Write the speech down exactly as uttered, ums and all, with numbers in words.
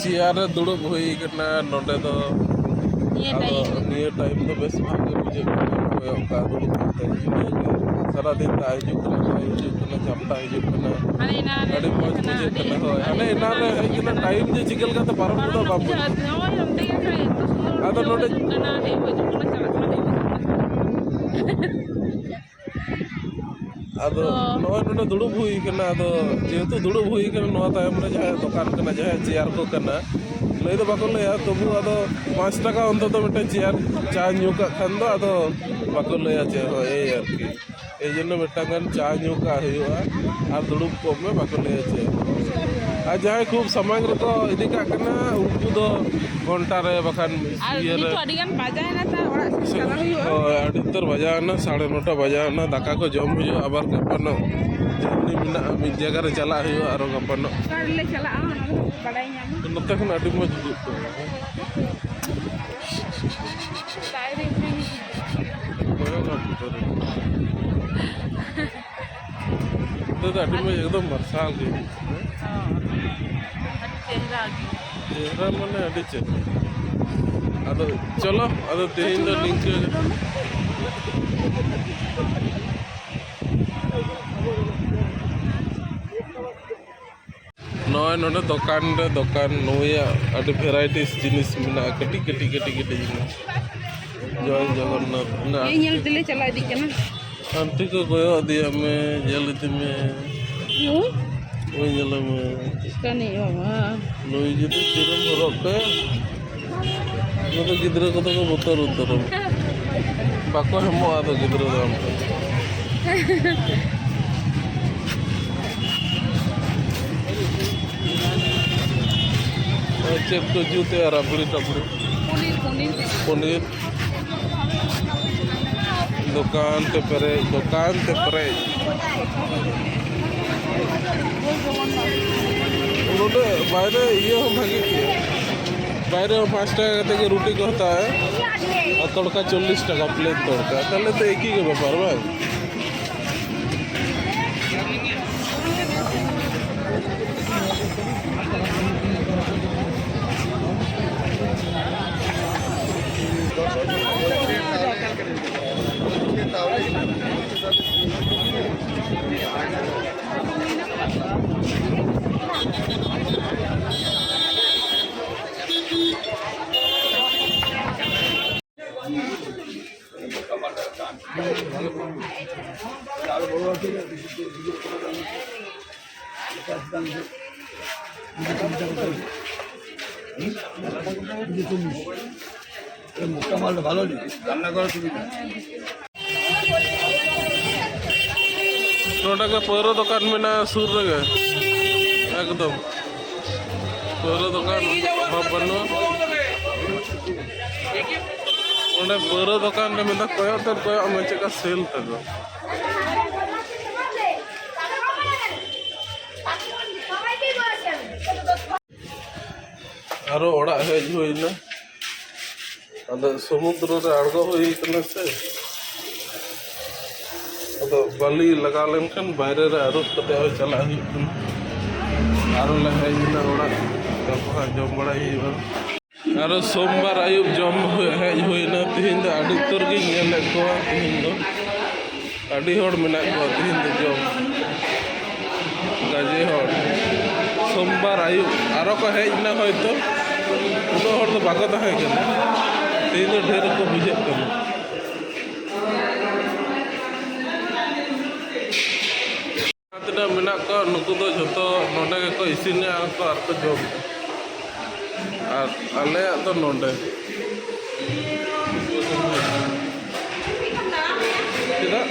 Chair ᱨᱮ ᱫᱩᱲᱩᱵ ᱦᱩᱭ ᱠᱟᱱᱟ ᱱᱚᱰᱮ ᱫᱚ᱾ ᱱᱤᱭᱟᱹ ᱟᱫᱚ ᱴᱟᱭᱤᱢ᱾ ᱱᱤᱭᱟᱹ ᱴᱟᱭᱤᱢ ᱫᱚ ᱵᱮᱥ ᱵᱷᱟᱜᱮ ᱵᱩᱡᱷᱟᱹᱜ ᱠᱟᱱᱟ, ᱠᱚᱭᱚᱜ ᱠᱟᱜ ᱫᱩᱲᱩᱵ ᱠᱟᱛᱮ᱾ ᱤᱱᱟᱹᱜᱮ ᱥᱟᱨᱟᱫᱤᱱ ᱫᱟᱜ ᱦᱤᱡᱩᱜ ᱠᱟᱱᱟ, ᱦᱚᱭ ᱦᱤᱡᱩᱜ ᱠᱟᱱᱟ, ᱡᱷᱟᱯᱴᱟ ᱦᱤᱡᱩᱜ ᱠᱟᱱᱟ᱾ ᱦᱟᱱᱮ ᱮᱱᱟᱱ ᱨᱮ ᱟᱹᱰᱤ ᱢᱚᱡᱽ ᱦᱮᱡ ᱠᱟᱱᱟ, ᱵᱩᱡᱷᱟᱹᱜ ᱟᱹᱰᱤ ᱠᱟᱱᱟ᱾ ᱦᱳᱭ, ᱦᱟᱱᱮ ᱮᱱᱟᱱ ᱨᱮ ᱦᱮᱡ ᱠᱟᱱᱟ, ᱴᱟᱭᱤᱢ ᱡᱮ ᱪᱤᱠᱟᱹ ᱞᱮᱠᱟᱛᱮ ᱯᱟᱨᱚᱢ ᱜᱚᱫᱚᱜ ᱵᱟᱝ ᱵᱩᱡᱷᱟᱹᱜ᱾ ᱱᱚᱜᱼᱚᱭ ᱚᱱᱛᱮ ᱜᱮ ᱠᱷᱟᱹᱞᱤ ᱮᱛᱚ ᱥᱩᱱᱫᱚᱨ ᱟᱫᱚ ᱱᱚᱰᱮ ᱦᱤᱡᱩᱜ ᱠᱟᱱᱟ, ᱟᱹᱰᱤ ᱦᱤᱡᱩᱜ ᱠᱟᱱᱟ, ᱪᱟᱞᱟᱜ ᱠᱟᱱᱟ, ᱟᱹᱰᱤ ᱦᱤᱡᱩᱜ ᱠᱟᱱᱟ᱾ ᱟᱫᱚ ᱛᱚ ᱱᱚᱜᱼᱚᱭ ᱱᱚᱰᱮ ᱫᱩᱲᱩᱵ ᱦᱩᱭ ᱠᱟᱱᱟ᱾ ᱟᱫᱚ ᱡᱮᱦᱮᱛᱩ ᱫᱩᱲᱩᱵ ᱦᱩᱭ ᱠᱟᱱᱟ, ᱱᱚᱣᱟ ᱛᱟᱭᱚᱢ ᱨᱮ ᱡᱟᱦᱟᱸᱭ ᱫᱚᱠᱟᱱ ᱠᱟᱱᱟ, ᱡᱟᱦᱟᱸᱭ ᱪᱮᱭᱟᱨ ᱠᱚ ᱠᱟᱱᱟ, ᱞᱟᱹᱭ ᱫᱚ ᱵᱟᱠᱚ ᱞᱟᱹᱭᱟ, ᱛᱚᱵᱩ ᱟᱫᱚ ᱯᱟᱸᱪ ᱴᱟᱠᱟ ᱚᱱᱛᱚᱛᱚ ᱢᱤᱫᱴᱟᱝ ᱪᱮᱭᱟᱨ ᱪᱟ ᱧᱩ ᱠᱟᱜ ᱠᱷᱟᱱ ᱫᱚ ᱟᱫᱚ ᱵᱟᱠᱚ ᱞᱟᱹᱭᱟ ᱪᱮᱫ ᱦᱚᱸ, ᱮᱭ ᱟᱨᱠᱤ᱾ ᱮᱭ ᱡᱚᱱᱱᱚ ᱢᱤᱫᱴᱟᱝ ᱜᱟᱱ ᱪᱟ ᱧᱩ ᱠᱟᱜ ᱦᱩᱭᱩᱜᱼᱟ ᱟᱨ ᱫᱩᱲᱩᱵ ᱠᱚᱜ ᱢᱮ, ᱵᱟᱠᱚ ᱞᱟᱹᱭᱟ ᱪᱮᱫ ᱦᱚᱸ᱾ ᱟᱨ ᱡᱟᱦᱟᱸᱭ ᱠᱷᱩᱵ ᱥᱟᱢᱟᱝ ᱨᱮᱠᱚ ᱤᱫᱤ ᱠᱟᱜ ᱠᱟᱱᱟ, ᱩᱱᱠᱩ ᱫᱚ ᱜᱷᱚᱱᱴᱟ ᱨᱮ ᱵᱟᱠᱷᱟᱱ ᱟᱨ ᱤᱭᱟᱹ ᱨᱮ ᱱᱤᱛᱚᱜ ᱟᱹᱰᱤ ᱜᱟᱱ ᱵᱟᱡᱟᱭᱮᱱᱟ, ᱛᱟ ᱚᱲᱟᱜ ᱥᱮᱫ ᱪᱟᱞᱟᱜ ᱦᱩᱭᱩᱜᱼᱟ᱾ ᱦᱳᱭ, ᱟᱹᱰᱤ ᱩᱛᱟᱹᱨ ᱵᱟᱡᱟᱣᱮᱱᱟ, ᱥᱟᱲᱮ ᱱᱚᱴᱟ ᱵᱟᱡᱟᱣᱮᱱᱟ, ᱫᱟᱠᱟ ᱠᱚ ᱡᱚᱢ ᱦᱩᱭᱩᱜᱼᱟ, ᱟᱵᱟᱨ ᱜᱟᱯᱟᱱᱚᱜ ᱡᱟᱹᱨᱱᱤ ᱢᱮᱱᱟᱜᱼᱟ, ᱢᱤᱫ ᱡᱟᱭᱜᱟ ᱨᱮ ᱪᱟᱞᱟᱜ ᱦᱩᱭᱩᱜᱼᱟ ᱟᱨᱚ ᱜᱟᱯᱟᱱᱚᱜ᱾ ᱚᱠᱟ ᱨᱮᱞᱮ ᱪᱟᱞᱟᱜᱼᱟ, ᱚᱱᱟ ᱫᱚ ᱵᱟᱲᱟᱭ ᱧᱟᱢᱟ᱾ ᱱᱚᱛᱮ ᱠᱷᱚᱱ ᱟᱹᱰᱤ ᱢᱚᱡᱽ ᱦᱤᱡᱩᱜ ᱠᱟᱱᱟ᱾ ᱠᱚᱭᱚᱜ ᱟᱢ ᱯᱩᱨᱟᱹ᱾ ᱱᱚᱛᱮ ᱫᱚ ᱟᱹᱰᱤ ᱢᱚᱡᱽ, ᱮᱠᱫᱚᱢ ᱢᱟᱨᱥᱟᱞ ᱜᱮ᱾ ᱦᱚᱸ, ᱟᱹᱰᱤ ᱪᱮᱦᱨᱟ ᱜᱮ᱾ ᱪᱮᱦᱨᱟ ᱢᱟᱱᱮ ᱟᱹᱰᱤ ᱪᱮᱦᱨᱟ᱾ ᱟᱫᱚ ᱪᱚᱞᱚ, ᱟᱫᱚ ᱛᱮᱦᱮᱧ ᱫᱚ ᱱᱤᱝᱠᱟᱹ᱾ ᱱᱚᱜᱼᱚᱭ ᱱᱚᱰᱮ ᱫᱚᱠᱟᱱ ᱨᱮ ᱫᱚᱠᱟᱱ, ᱱᱩᱭᱟᱜ ᱟᱹᱰᱤ ᱵᱷᱮᱨᱟᱭᱴᱤᱥ ᱡᱤᱱᱤᱥ ᱢᱮᱱᱟᱜᱼᱟ, ᱠᱟᱹᱴᱤᱡ ᱠᱟᱹᱴᱤᱡ ᱠᱟᱹᱴᱤᱡ ᱠᱟᱹᱴᱤᱡ ᱡᱤᱱᱤᱥ᱾ ᱡᱚᱭ ᱡᱚᱜᱚᱱᱱᱟᱛᱷ ᱢᱮᱱᱟᱜᱼᱟ᱾ ᱧᱮᱞ ᱧᱮᱞ ᱛᱮᱞᱮ ᱪᱟᱞᱟᱣ ᱤᱫᱤᱜ ᱠᱟᱱᱟ᱾ ᱟᱱᱴᱤ ᱠᱚ ᱠᱚᱭᱚᱜ ᱤᱫᱤᱭᱟᱜ ᱢᱮ, ᱧᱮᱞ ᱤᱫᱤ ᱢᱮ᱾ ᱦᱳᱭ᱾ ᱳᱭ ᱧᱮᱞ ᱢᱮ᱾ ᱪᱮᱫ ᱠᱟᱱᱤᱡ ᱵᱟᱵᱟ᱾ ᱱᱩᱭ ᱡᱩᱫᱤ ᱛᱤᱨᱮᱢ ᱦᱚᱨᱚᱜ ᱠᱟᱭᱟ, ᱱᱩᱭ ᱫᱚ ᱜᱤᱫᱽᱨᱟᱹ ᱠᱚᱫᱚ ᱠᱚ ᱵᱚᱛᱚᱨ ᱩᱛᱟᱹᱨᱚᱜᱼᱟ᱾ ᱵᱟᱠᱚ ᱦᱮᱢᱚᱜᱼᱟ ᱟᱫᱚ ᱜᱤᱫᱽᱨᱟᱹ ᱫᱚ ᱟᱢ ᱴᱷᱮᱱ᱾ ᱪᱮᱫ ᱠᱚ ᱡᱩᱛ ᱮᱜᱼᱟ ᱨᱟᱵᱲᱤ ᱴᱟᱵᱲᱤ? ᱯᱚᱱᱤᱨ, ᱯᱚᱱᱤᱨ᱾ ᱯᱚᱱᱤᱨ᱾ ᱫᱚᱠᱟᱱ ᱛᱮ ᱯᱮᱨᱮᱡ, ᱫᱚᱠᱟᱱ ᱛᱮ ᱯᱮᱨᱮᱡ᱾ ᱱᱚᱰᱮ ᱵᱟᱭᱨᱮ ᱤᱭᱟᱹ ᱦᱚᱸ ᱵᱷᱟᱜᱤ ᱜᱮᱭᱟ᱾ ᱵᱟᱭᱨᱮ ᱦᱚᱸ ᱯᱟᱸᱪ ᱴᱟᱠᱟ ᱠᱟᱛᱮ ᱜᱮ ᱨᱩᱴᱤ ᱠᱚ ᱦᱟᱛᱟᱣᱟ᱾ ᱟᱨ ᱛᱚᱲᱠᱟ ᱪᱚᱞᱞᱤᱥ ᱴᱟᱠᱟ, ᱯᱞᱮᱱ ᱛᱚᱲᱠᱟ᱾ ᱛᱟᱦᱞᱮ ᱛᱚ ᱮᱠᱤ ᱜᱮ ᱵᱮᱯᱟᱨ, ᱵᱟᱝ? ᱱᱚᱰᱮ ᱜᱮ ᱯᱟᱹᱣᱨᱟᱹ ᱫᱚᱠᱟᱱ ᱢᱮᱱᱟᱜᱼᱟ ᱥᱩᱨ ᱨᱮᱜᱮ, ᱮᱠᱫᱚᱢ ᱯᱟᱹᱣᱨᱟᱹ ᱫᱚᱠᱟᱱ ᱚᱵᱷᱟᱵ ᱵᱟᱹᱱᱩᱜᱼᱟ᱾ ᱚᱸᱰᱮ ᱯᱟᱹᱣᱨᱟᱹ ᱫᱚᱠᱟᱱ ᱨᱮ ᱢᱮᱱᱫᱟ ᱠᱚᱭᱚᱜ ᱛᱮ ᱠᱚᱭᱚᱜ ᱢᱮ, ᱪᱮᱫᱠᱟ ᱥᱮᱞ ᱛᱟᱠᱚ᱾ ᱟᱨᱚ ᱚᱲᱟᱜ ᱦᱮᱡ ᱦᱩᱭᱱᱟ᱾ ᱟᱫᱚ ᱥᱚᱢᱩᱫᱨᱚ ᱨᱮ ᱟᱬᱜᱚ ᱦᱩᱭ ᱠᱟᱱᱟ ᱥᱮ, ᱟᱫᱚ ᱵᱟᱹᱞᱤ ᱞᱟᱜᱟᱣ ᱞᱮᱱᱠᱷᱟᱱ ᱵᱟᱭᱨᱮ ᱨᱮ ᱟᱹᱨᱩᱵ ᱠᱟᱛᱮ ᱦᱚᱸ ᱪᱟᱞᱟᱜ ᱦᱩᱭᱩᱜ ᱠᱟᱱᱟ᱾ ᱟᱨᱚ ᱞᱮ ᱦᱮᱡ ᱮᱱᱟ ᱚᱲᱟᱜ, ᱜᱟᱯᱟ ᱦᱟᱸᱜ ᱡᱚᱢ ᱵᱟᱲᱟᱭ ᱦᱩᱭᱩᱜᱼᱟ᱾ ᱟᱨᱚ ᱥᱳᱢᱵᱟᱨ ᱟᱹᱭᱩᱵ ᱡᱚᱢ ᱦᱩᱭ-, ᱦᱮᱡ ᱦᱩᱭᱱᱟ᱾ ᱛᱤᱦᱤᱧ ᱫᱚ ᱟᱹᱰᱤ ᱩᱛᱟᱹᱨ ᱜᱤᱧ ᱧᱮᱞᱮᱫ ᱠᱚᱣᱟ᱾ ᱛᱤᱦᱤᱧ ᱫᱚ ᱟᱹᱰᱤ ᱦᱚᱲ ᱢᱮᱱᱟᱜ ᱠᱚᱣᱟ ᱛᱤᱦᱤᱧ ᱫᱚ ᱡᱚᱢ, ᱜᱟᱡᱮ ᱦᱚᱲ᱾ ᱥᱳᱢᱵᱟᱨ ᱟᱹᱭᱩᱵ ᱟᱨᱚ ᱠᱚ ᱦᱮᱡ ᱮᱱᱟ ᱦᱚᱭᱛᱚ, ᱩᱱᱟᱹᱜ ᱦᱚᱲ ᱫᱚ ᱵᱟᱠᱚ ᱛᱟᱦᱮᱸ ᱠᱟᱱᱟ᱾ ᱛᱤᱦᱤᱧ ᱫᱚ ᱰᱷᱮᱨ ᱠᱚ ᱵᱩᱡᱷᱟᱹᱜ ᱠᱟᱱᱟ᱾ ᱡᱟᱦᱟᱸ ᱛᱤᱱᱟᱹᱜ ᱢᱮᱱᱟᱜ ᱠᱚᱣᱟ, ᱱᱩᱠᱩ ᱫᱚ ᱡᱷᱚᱛᱚ ᱱᱚᱰᱮ ᱜᱮᱠᱚ ᱤᱥᱤᱱᱮᱜᱼᱟ ᱠᱚ ᱟᱨ ᱠᱚ ᱡᱚᱢᱮᱜᱼᱟ᱾ ᱟᱨ ᱟᱞᱮᱭᱟᱜ ᱫᱚ ᱱᱚᱰᱮ᱾ ᱪᱮᱫᱟᱜ?